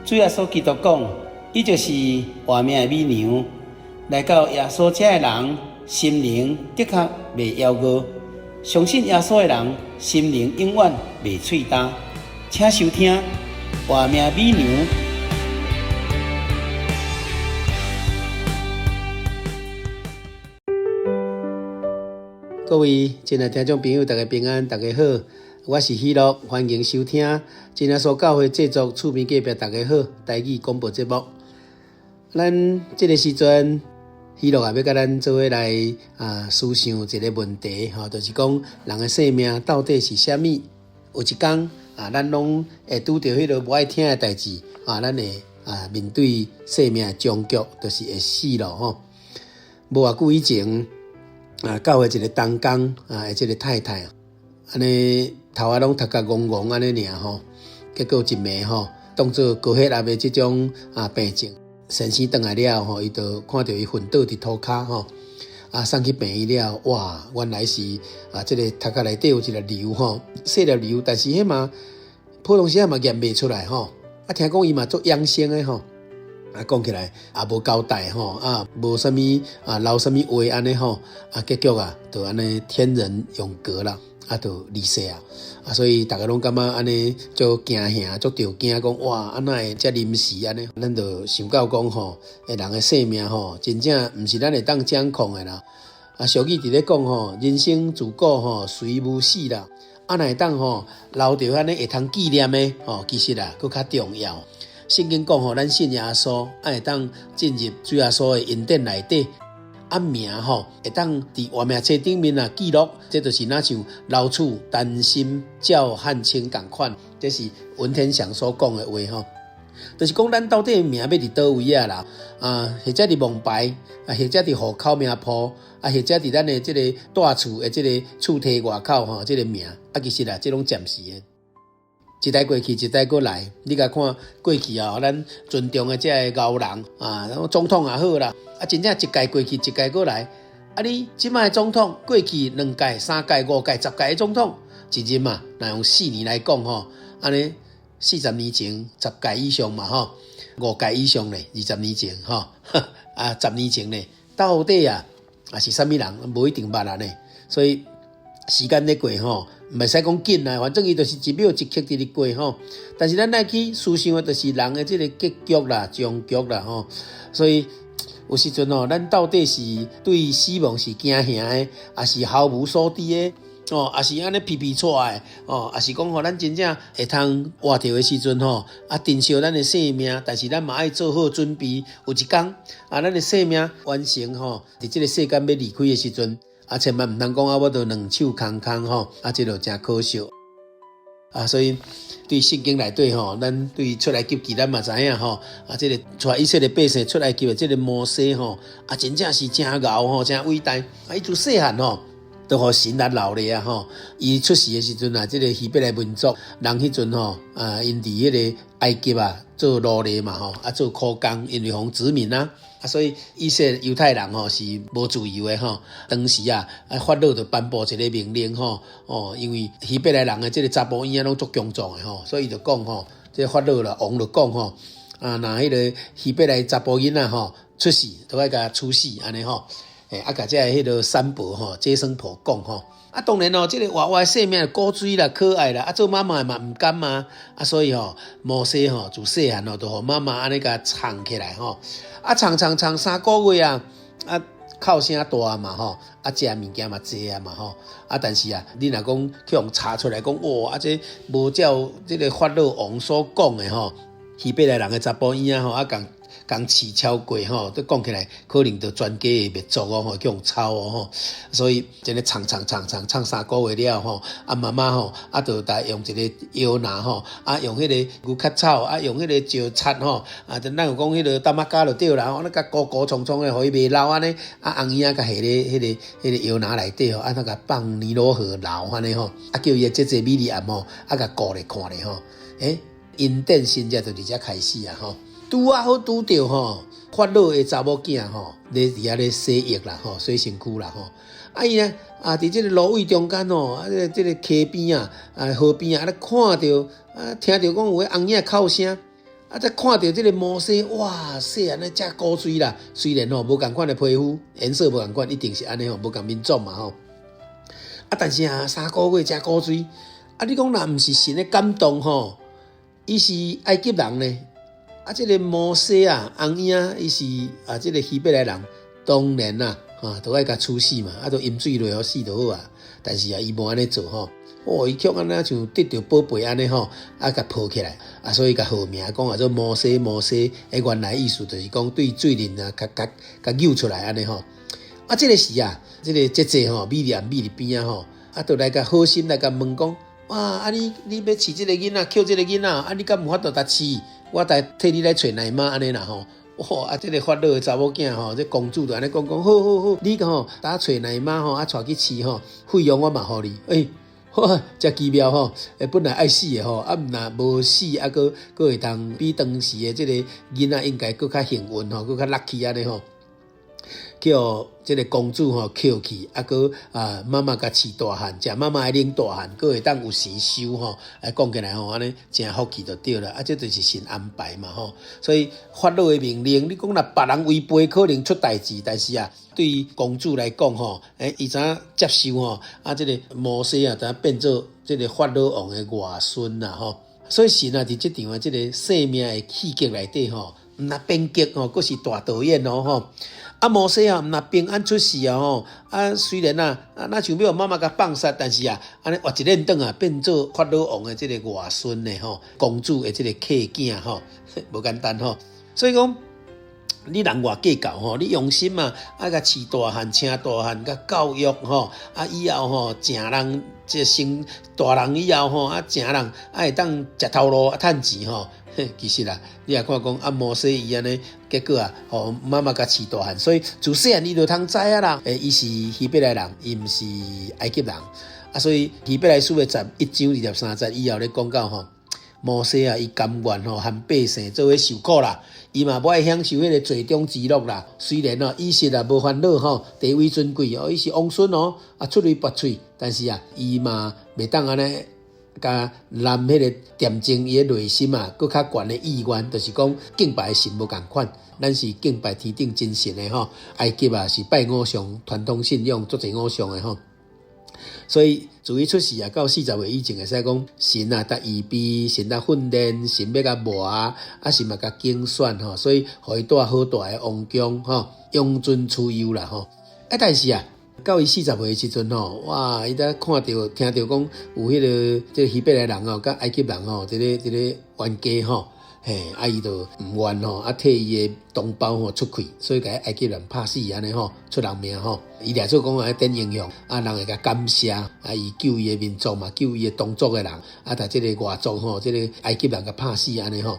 主耶穌基督講，伊就是活命的米糧。來到耶穌遮的人，心靈的確袂枵餓；相信耶穌的人，心靈永遠袂喙焦。請收聽《活命米糧》。各位親愛聽眾朋友，大家平安，大家好，我是喜樂，歡迎收聽真耶穌教會製作厝邊隔壁大家好台語廣播節目。咱這个時陣，喜樂也欲佮咱做伙來思想一个問題吼，就是講人的生命到底是啥物？有一工啊，咱攏會拄著彼个無愛聽的代誌啊，咱會面對生命的終局，就是會死咯吼。無偌久以前啊，教會一个同工啊，這个太太，按呢頭仔攏禿甲戇戇按呢爾吼，結果一暝吼，當做高血壓的這種病症，先生轉來了後吼，伊就看著伊昏倒佇塗跤吼，啊送去病院了，哇，原來是這个頭殼內底有一粒瘤吼，細粒瘤，但是彼嘛普通時仔嘛驗袂出來吼，啊聽講伊嘛做養生的吼。啊，講起來也無交代吼，啊，無啥物啊，留啥物話按呢吼，啊，結局啊，就按呢天人永隔啦，啊，就離世啊，啊，所以逐家攏感覺按呢足驚嚇，足著驚，講哇，啊哪會遮臨時按呢？咱就想到講吼，人的生命吼，真正毋是咱會當掌控的啦。啊，俗語佇咧講吼，人生自古吼誰無死啦，啊，若會當吼留著按呢會通紀念的吼，其實啊，閣較重要。聖經講吼，咱信耶穌，啊會當進入主耶穌的恩典內底，啊名吼會當佇活命冊頂面啊記錄，這就是若像老鼠擔心趙漢清仝款，這是文天祥所講的話吼，就是講咱到底名欲佇佗位啊啦，啊或者佇墓牌，啊或者佇戶口名簿，啊或者佇咱的這个蹛厝的這个厝體外口吼，這个名，啊其實啊，這攏暫時的。一代過去，一代閣來。你共看過去啊，咱尊重的這个賢人啊，總統也好啦，啊，真正一屆過去，一屆閣來。啊，你這擺的總統過去兩屆、三屆、五屆、十屆的總統，一任嘛，若用4年來講吼，按呢40年前十屆以上嘛吼，五屆以上咧，20年前吼，啊，十年前咧，到底啊，啊是啥物人，無一定捌啊呢。所以時間咧過吼，毋會使講緊啊，反正伊就是一秒一刻佇咧過吼。但是咱愛去思想的，就是人的這个結局啦、終局啦吼。所以有時陣吼，咱到底是對死亡是驚嚇的，抑是毫無所知的哦，抑是按呢皮皮剉的哦，抑是講吼，咱真正會通活著的時陣吼，啊，珍惜咱的生命，但是咱嘛愛做好準備，有一工啊，咱的生命完成吼，佇這个世間欲離開的時陣。啊，千萬毋通講啊，我都兩手空空吼，啊，這就誠可惜。啊，所以對聖經內底吼，咱對出埃及記咱嘛知影吼，啊，這个帶以色列百姓出埃及的這个摩西吼，啊，真正是誠𠢕吼，誠偉大。啊，伊自細漢吼，都予神來留咧啊吼。伊出世的時陣啊，這个希伯來民族人彼陣吼，啊，𪜶佇彼个埃及啊做奴隸嘛吼，啊做苦工，因為予殖民啊。啊，所以以色列猶太人吼是無自由的吼。當時啊，啊法老就頒布一个命令吼，哦，因為希伯來人的這个查埔嬰仔攏足強壯的吼，所以伊就講吼，這个法老啦王就講吼，啊，若彼个希伯來查埔囡仔吼出世，都愛共處死按呢吼。欸，啊，共這个彼个產婆吼，接生婆講吼。啊，當然哦，這个娃娃的生命古錐啦，可愛啦，啊，做媽媽的嘛毋甘啊，啊，所以吼，摩西吼自細漢吼，就予媽媽按呢共藏起來吼，啊，藏藏藏3個月啊，啊，哭聲大嘛吼，啊，食物件嘛濟啊嘛吼，啊，但是啊，你若講去予查出來講，哇，啊，這無照這个法老王所講的吼，希伯來人的查埔嬰仔吼，啊，共。共飼超過吼，都講起來可能就全家會滅族哦吼，去予抄哦吼，所以這个藏藏藏藏藏3個月了吼，啊媽媽吼，啊就來用一个藥籃吼，啊用彼个牛殼草，啊用彼个石漆吼，啊就咱有講彼个淡仔膠就對啦吼，那共糊糊蔥蔥的，予伊袂老按呢，啊紅嬰仔共下咧彼个彼个藥籃內底吼，啊那共放尼羅河流按呢吼，啊叫伊的姐姐米利暗吼，啊共顧咧看咧吼，欸，恩典神跡就佇遮開始啊吼。拄仔好拄著吼，法老的查某囝吼，咧佇遐咧洗浴啦吼，洗身軀啦吼。啊伊呢，啊佇這个蘆葦中間吼，啊這个這个溪邊啊，啊河邊啊，啊咧看著啊聽著講有个紅嬰哭聲，啊啊，才看著這个摩西，哇，細漢咧遮古錐啦，雖然吼無仝款的皮膚顏色無仝款，一定是按呢吼，無仝民族嘛吼。啊，但是啊，3個月遮古錐，啊，你講若毋是神的感動吼，伊是埃及人呢。啊，這个摩西啊，紅嬰伊是啊，這个希伯來人，當然啦，哈，都愛共處死嘛，啊，都淹水落予死就好啊。但是啊，伊無按呢做吼。哦，伊卻按呢像得著寶貝按呢吼，啊，共抱起來，啊，所以共號名講啊做摩西，摩西，欸，原來意思就是講對水裡啊，共共共救出來按呢吼。啊，這个時啊，這个姐姐吼，米利暗佇邊仔吼，啊，就來共好心來共問講，哇，啊你你欲飼這个囡仔，抾這个囡仔，啊，你敢有法度共飼？我來替你來揣奶媽按呢啦吼。哇，啊，這个法老的查某囝吼，這公主就按呢講講，好好好，你吼，共揣奶媽吼，啊，帶去飼吼，費用我嘛予你，欸。哇，遮奇妙吼！欸，本來愛死的吼，啊，毋若無死，啊，閣閣會當比當時的這个囡仔應該閣較幸運吼，閣較 lucky 按呢吼。叫這个公主吼抾去，啊，閣啊媽媽共飼大漢，食媽媽的奶大漢，閣會當有錢收吼。啊，講起來吼，按呢誠福氣就對啦。啊，這就是神安排嘛吼。所以法老的命令，你講若別人違背，可能出代誌，但是啊。對公主來講吼，欸，伊知影接受吼，啊，這个摩西啊，知影變做這个法老王的外孫啦吼。所以神啊，佇這場的這个生命的戲劇內底吼，毋但編劇吼，閣是大導演哦吼。啊，摩西啊，毋但平安出世啊吼，啊，雖然啊，啊，若像欲予媽媽共放殺，但是啊，按呢活一輪轉啊，變做法老王的這个外孫的吼，公主的這个契囝吼，無簡單吼。所以講。你人偌計較吼，你用心啊，啊，共飼大漢、請大漢，共教育吼，啊，以後吼，成人這成大人以後吼，啊，成人啊會當食頭路啊，趁錢吼。其實啦，你若看講啊，摩西伊按呢，結果啊，予媽媽共飼大漢，所以自細漢伊就通知影啦。欸，伊是希伯來人，伊毋是埃及人啊，所以希伯來書的11章23節以後咧講到吼。摩西啊，伊甘願吼和百姓做伙受苦啦，伊嘛無愛享受彼个罪中之樂啦。雖然哦，以色列無煩惱吼，地位尊貴哦，伊是王孫哦，啊出類拔萃，但是啊，伊嘛袂當按呢，共濫彼个恬靜伊的內心啊，閣較懸的意願，就是講敬拜神無仝款，咱是敬拜天頂真神的吼，埃及啊是拜偶像，傳統信仰足濟偶像的吼。所以自伊出世啊，到40歲以前會使講神啊，共預備，神共訓練，神欲共磨啊，神嘛共揀選吼，所以予伊蹛好大的王宮吼，養尊處優啦吼。啊，但是啊，到伊40歲的時陣吼，哇，伊才看著聽著講有彼个這個希伯來人吼，佮埃及人吼，佇咧佇咧冤家吼。嘿，啊伊就毋願吼，啊替伊的同胞吼出氣，所以共埃及人拍死按呢吼，出人命吼。伊掠做講啊典英雄，啊人會共感謝，啊伊救伊的民族嘛，救伊的同族的人，啊共這个外族吼，這个埃及人共拍死按呢吼。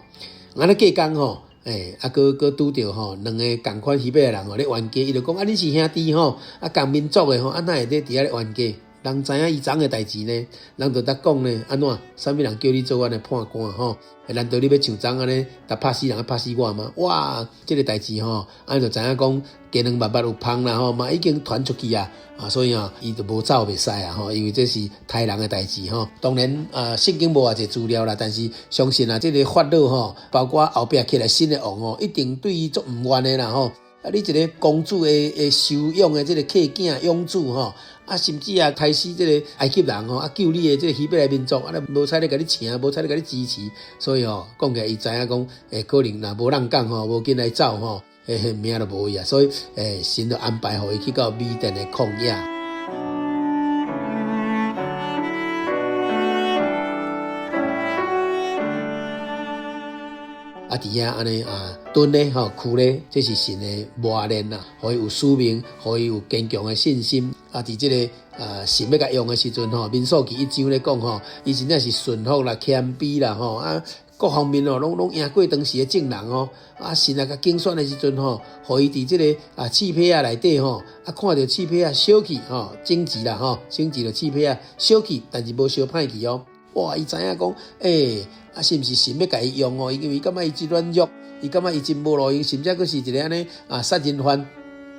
按呢過工吼，欸，啊閣閣拄著吼兩个仝款希伯來人吼咧冤家，伊就講啊恁是兄弟吼，啊仝民族的吼，啊哪會咧佇遐咧冤家？人知影伊昨的代誌呢，人就得講呢，按怎？啥物人叫你做阮的判官吼？難道你欲像昨按呢，共拍死人，拍死我嗎？哇！這个代誌吼，按就知影講雞卵肉肉有芳啦吼，嘛已經傳出去啊，啊，所以啊，伊就無走袂使啊吼，因為這是刣人的代誌吼。當然啊，聖經無偌濟資料啦，但是相信啊，這个法老吼，包括後壁起來新的王吼，一定對伊足毋願的啦吼。啊！你一个公主的的收養的這个契囝養子吼，啊，甚至啊，刣死這个埃及人吼，啊，救你的這个希伯來民族，啊，無采咧共你請，無采咧共你支持，所以吼，講起來伊知影講，欸，可能若無人講吼，無緊來走吼，欸，命就無去啊，所以，欸，神就安排予伊去到米甸的曠野。啊，佇遐按呢啊，蹲咧吼，跍咧，這是神的磨練啦，予伊有使命，予伊有堅強的信心。啊，佇這个啊，神欲共用的時陣吼，民數記一章咧講吼，伊真正是順服啦、謙卑啦吼，啊，各方面哦，攏攏贏過當時的眾人哦。啊，神啊，共揀選的時陣吼，予伊佇這个啊刺皮仔內底吼，啊，看著刺皮仔燒去吼，種子啦吼，種子就刺皮仔燒去，但是無燒歹去哦。哇！伊知影講，欸，啊，是毋是神欲共伊用哦？因為伊感覺伊真軟弱，伊感覺伊真無路用，甚至閣是一个按呢啊殺人犯。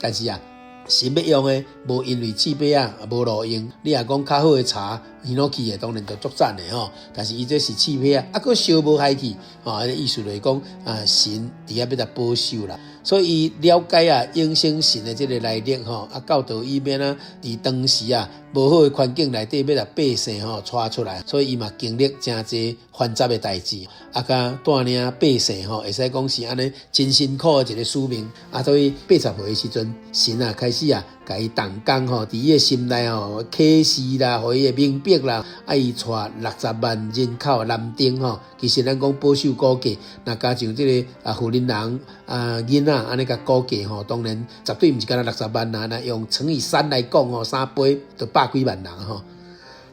但是啊，神欲用的，無因為刺鱉仔無路用。你若講較好的柴，尼諾去的當然就足讚的吼，但是伊這是刺皮啊，啊閣燒無害去，吼，意思就是講啊，神佇遐欲共保守啦，所以伊了解啊，永生神的這个來歷吼，啊，教導伊欲按怎佇當時啊無好的環境內底欲共百姓吼帶出來，所以伊嘛經歷誠濟繁雜的代誌，啊，佮帶領百姓吼，會使講是按呢真辛苦的一个使命，啊，所以80歲的時陣，神啊開始啊共伊動工吼，佇伊的心內吼啟示啦，予伊會明白啦，啊，伊帶60萬人口南征吼，其實咱講保守估計，若加上這个啊婦人人啊囡仔按呢共估計吼，當然絕對毋是干焦六十萬啊，若用乘以三來講吼，3倍就百幾萬人吼，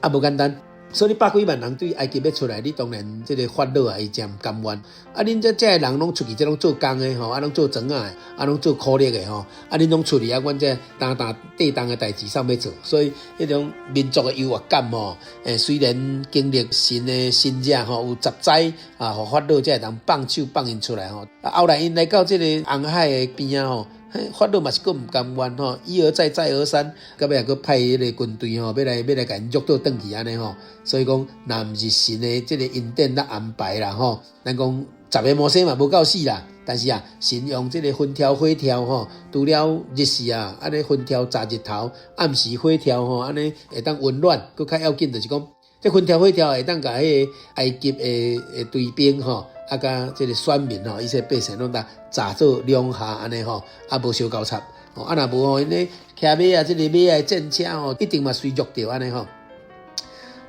啊無簡單。所以你百幾萬人對埃及欲出來，你當然這个法老啊，伊誠毋甘願。啊，恁這這个人攏出去，這攏做工的吼，啊，攏做庄仔的，啊，攏做苦力的吼，啊，恁攏出去啊，阮這擔擔擔重的代誌啥欲做？所以彼種民族的優越感吼，雖然經歷神的神蹟吼，有十災啊，予法老才會當放手放𪜶出來吼。啊，後來𪜶來到這个紅海的邊仔吼。法老嘛是閣毋甘願吼，一而再再而三，到尾也閣派彼个軍隊吼，欲來共𪜶掠倒轉去按呢吼。所以講，若毋是神的這个恩典來安排啦吼，咱講十个摩西嘛無夠死啦。但是啊，神用這个風柱火柱吼，除了日時啊，按呢風柱遮日頭，暗時火柱吼，按呢會當溫暖。閣較要緊就是講，這風柱火柱會當共彼个埃及的隊兵吼。啊，佮這个選民吼，以色列百姓攏共炸做兩下按呢吼，啊無相交插，啊若無吼，𪜶咧騎馬啊，這个馬的戰車吼，一定嘛隨著著按呢吼。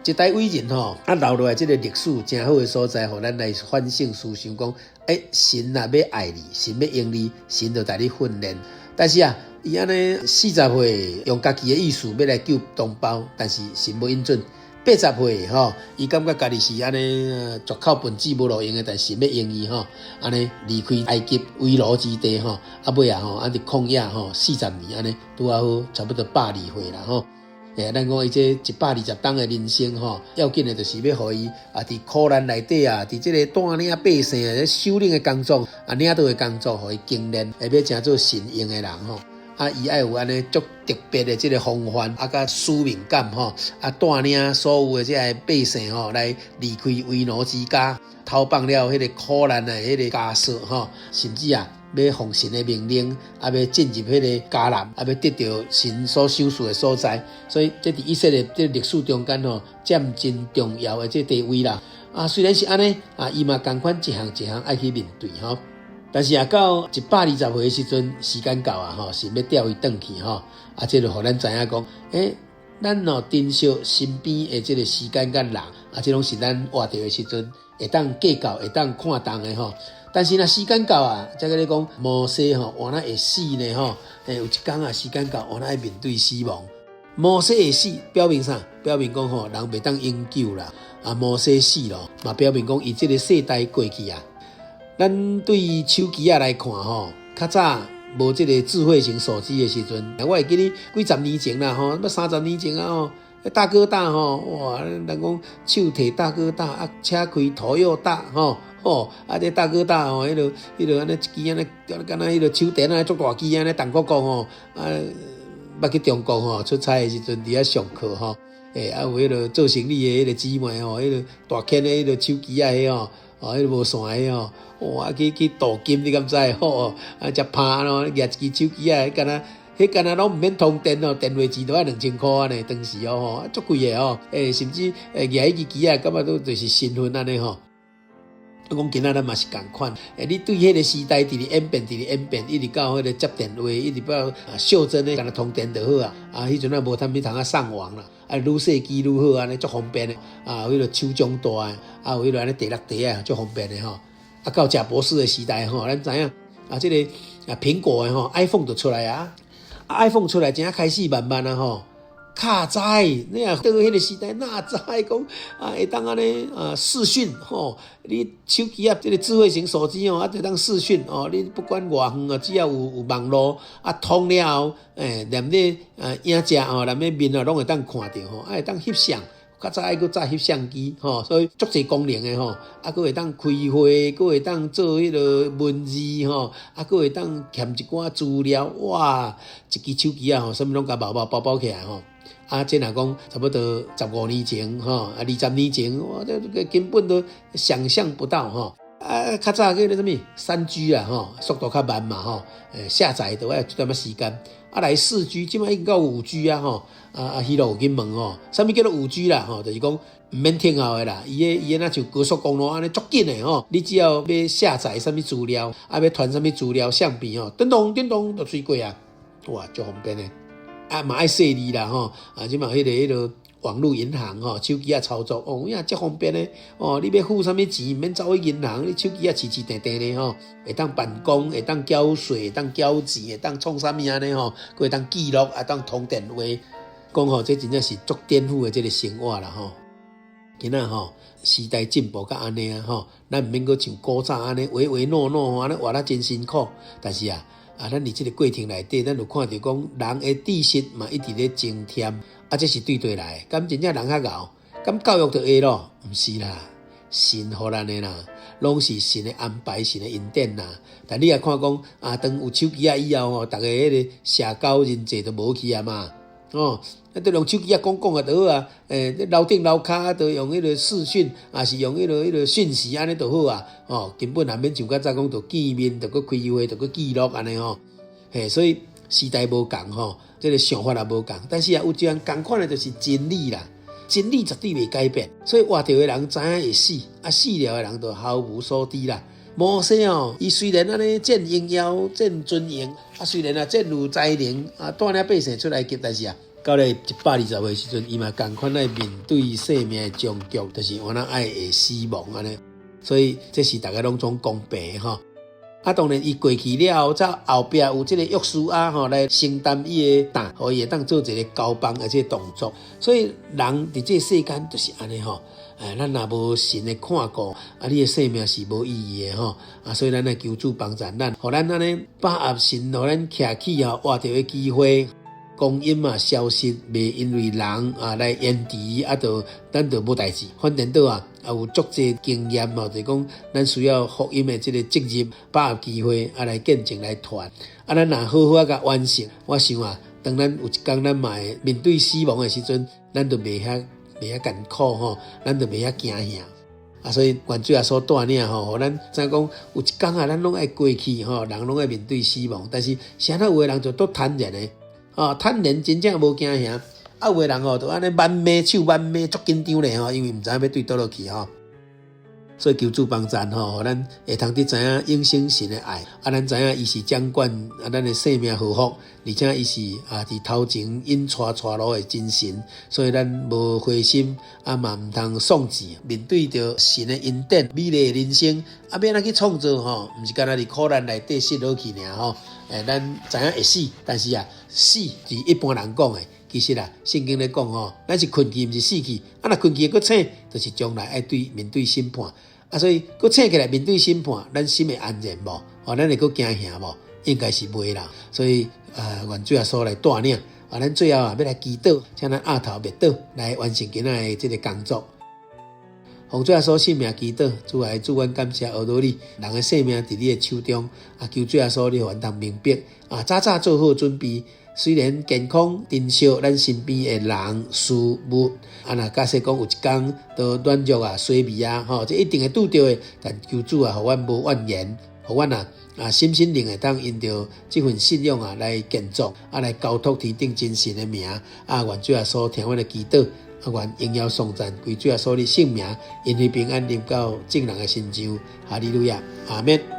一代偉人吼，啊留落來這个歷史誠好的所在，予咱來反省思想講，欸，神若欲愛你，神欲用你，神就帶你訓練。但是啊，伊按呢40歲用家己的意思欲來救同胞，但是神無允准。80歲吼，伊感覺家己是按呢絕口笨舌無路用的，但是欲用伊吼，按呢離開埃及為奴之地吼，啊尾啊吼，啊佇曠野吼四十年按呢，拄仔好差不多120歲啦吼。欸，咱講伊這120冬的人生吼，要緊的就是欲予伊啊，佇苦難內底啊，佇這个帶領百姓啊，首領的工作啊，領導的工作，予伊經練，會欲成做神用的人吼。啊，伊愛有按呢足特別的這个風範，啊，佮使命感吼，啊，帶領所有的這个百姓吼，來離開為奴之家，逃放了彼个苦難的彼个枷鎖吼，甚至啊，欲奉神的命令，啊，欲進入彼个迦南，啊，欲得著神所賞賜的所在。所以，這佇以色列這歷史中間吼，佔真重要的這地位啦。啊，雖然是按呢，啊，伊嘛仝款一項一項愛去面對吼。但是啊，到120歲的時陣，時間到啊，吼，神欲調伊轉去吼，啊，這就予咱知影講，欸，咱哦珍惜身邊的這个時間佮人，啊，這攏是咱活著的時陣會當計較、會當看重的吼。但是若時間到啊，才佮你講，摩西吼，原來會死呢吼，欸，有一工啊，時間到，原來愛面對死亡。摩西會死，表明啥？表明講吼，人袂當永久啦。啊，摩西死咯，嘛表明講伊這个世代過去啊。咱對手機仔來看吼，較早無這个智慧型手機的時陣，我會記得幾十年前啦吼，欲30年前啊吼，大哥大吼，哇，人講手提大哥大，啊，車開 Toyota 吼，吼，啊，這大哥大吼，彼个彼个按呢一支按呢，敢若彼个手電按呢足大支按呢，重鼓鼓吼，啊，捌去中國吼出差的時陣，佇遐上課吼，欸，啊有彼个做生意的彼個姊妹吼，彼个大顯的彼个手機仔彼吼。哦，彼个無線的吼，哇，去去鍍金你敢知？吼，啊，遮拍咯，舉一支手機仔，彼敢若，彼敢若攏毋免通電哦，電話錢都愛2000箍按呢，當時哦吼，足貴的吼，欸，甚至欸，舉彼支機仔，感覺都就是身份按呢吼。我講今仔咱嘛是仝款，欸，你對彼个時代直直演變，直直演變，一直到彼个接電話，一直到袖珍的，干焦通電就好啊。啊，彼陣仔無啥物通啊上網啦，啊，愈細支愈好，按呢足方便的。啊，有彼个手掌大的，啊，有彼个按呢提落袋仔，足方便的吼。啊，到賈伯斯的時代吼，咱知影啊，這个啊蘋果的吼，iPhone 就出來啊，iPhone 出來，才開始慢慢啊吼。較知，你若到彼个時代，哪知講啊會當按呢啊視訊吼？你手機啊，這个智慧型手機哦，啊就當視訊哦。你不管偌遠啊，只要有網路啊通了後，欸，連你啊影像哦，連你面哦，攏會當看著吼，啊會當翕相。較早愛閣早翕相機吼，所以足濟功能的吼，啊，閣會當開會，閣會當做彼个文字吼，啊，閣會當挾一寡資料，哇！一支手機仔吼，啥物攏共包包包包起來吼。啊，這若講差不多15年前吼，啊20年前，哇，這個根本都想像不到吼。啊，較早叫做啥物3G 啊吼，速度較慢嘛吼，下載都愛一點仔時間。啊，來4G，這擺已經到5G 啊吼。啊啊，彼落有去問吼，啥物叫做五 G 啦吼？就是講毋免聽候的啦，伊的若像高速公路按呢足緊的吼，你只要欲下載啥物資料，啊欲傳啥物資料相片吼，叮咚叮咚就水過啊，哇，足方便的。啊嘛愛細膩啦吼，啊這擺彼个網路銀行吼，手機仔操作哦，有影足方便的哦。你欲付啥物錢，毋免走去銀行，你手機仔揤揤定定的吼，會當辦公，會當繳稅，會當繳錢，會當創啥物按呢吼，閣會當記錄，啊當通電話。講吼，這真正是足顛覆的這个生活啦吼。今仔吼時代進步到按呢啊吼，咱毋免閣像古早按呢唯唯諾諾吼，按呢活得真辛苦。但是啊，啊，咱佇這个過程內底，咱有看著講人的知識嘛一直咧增添，啊，這是對佗來的？敢真正人較𠢕？敢教育就會咯？毋是啦，神予咱的啦，攏是神的安排，神的恩典啦。但你也看講啊，當有手機仔以後吼，逐个彼个社交人際都無去啊嘛。哦，啊，都用手機仔講講啊，就好啊。樓頂樓跤都用彼个視訊，抑是用彼个訊息按呢就好啊。哦，根本也免像較早講，著見面，著閣開會，著閣記錄按呢吼。嘿，所以時代無仝吼，這个想法也無仝。但是啊，有一項仝款的，就是真理啦。真理絕對袂改變，所以活著的人知影會死，啊死了的人就毫無所知啦。摩西哦，伊雖然按呢戰榮耀、戰尊榮，啊雖然啊戰有才能，啊帶領百姓出埃及，但是啊，到了120歲時陣，伊嘛仝款愛面對生命的終局，就是原來愛會死亡按呢。所以這是逐家攏總公平吼。啊，當然伊過去了後，才後壁有這个約書亞吼來承擔伊的擔，予伊會當做一个交棒的這个動作。所以人佇這个世間就是按呢吼。哎，咱若無神的看顧，啊，你的生命是無意義的吼。啊，所以咱愛求主幫助咱，予咱按呢把握神予咱徛起吼活著的機會。光陰嘛消失，袂因為人啊來延遲，啊，就咱就無代誌。反顛倒啊，啊有足濟經驗吼，就是講咱需要福音的這个責任，把握機會啊來見證來傳。啊，咱若好好啊共完成，我想啊，當咱有一工咱嘛會面對死亡的時陣，咱就袂遐艱苦吼，咱就袂遐驚嚇。啊，所以願主耶穌帶領吼，予咱知影講有一工啊，咱攏愛過去吼，人攏愛面對死亡，但是啥物有的人就足坦然的。哦，坦然真正無驚嚇，啊，有的人吼，就按呢挽馬手挽馬足緊張咧吼，因為毋知影欲對佗落去吼。所以求主幫贊吼，予咱會通佇知影永生神的愛，啊，咱知影伊是掌管啊，咱的生命禍福，而且伊是啊，佇頭前引帶帶路的真神，所以咱無灰心，啊嘛毋通喪志，面對著神的恩典，美麗的人生，啊，欲按怎去創造吼？毋是干焦佇苦難內底失落去爾吼。欸，咱知影會死，但是啊，死是一般人講的，其實啊，聖經咧講吼，咱是睏去，毋是死去。啊，若睏去閣醒，就是將來愛對面對審判。啊，所以閣醒起來面對審判，咱心會安然無？哦，咱會閣驚嚇無？應該是袂啦。所以，願主耶穌來帶領。啊，咱最後啊，欲來祈禱，請咱阿頭默禱來完成今仔的這个工作。奉主耶穌聖名祈禱，主愛主，阮感謝阿羅你，人的生命佇你的手中。啊，求主耶穌你予阮通明白，啊，早早做好準備。雖然健康珍惜咱身邊的人事物，啊，若假使講有一工都軟弱啊、衰微啊，吼，這一定會拄著的。但求主啊，予阮無怨言，予阮啊啊心心靈會當因著這份信仰啊來堅壯，啊來交託天頂真神的名。啊，願主耶穌聽阮的祈禱。啊，願榮耀頌讚歸主耶穌的聖名，恩惠平安臨到眾人的身上。哈利路亞，阿們。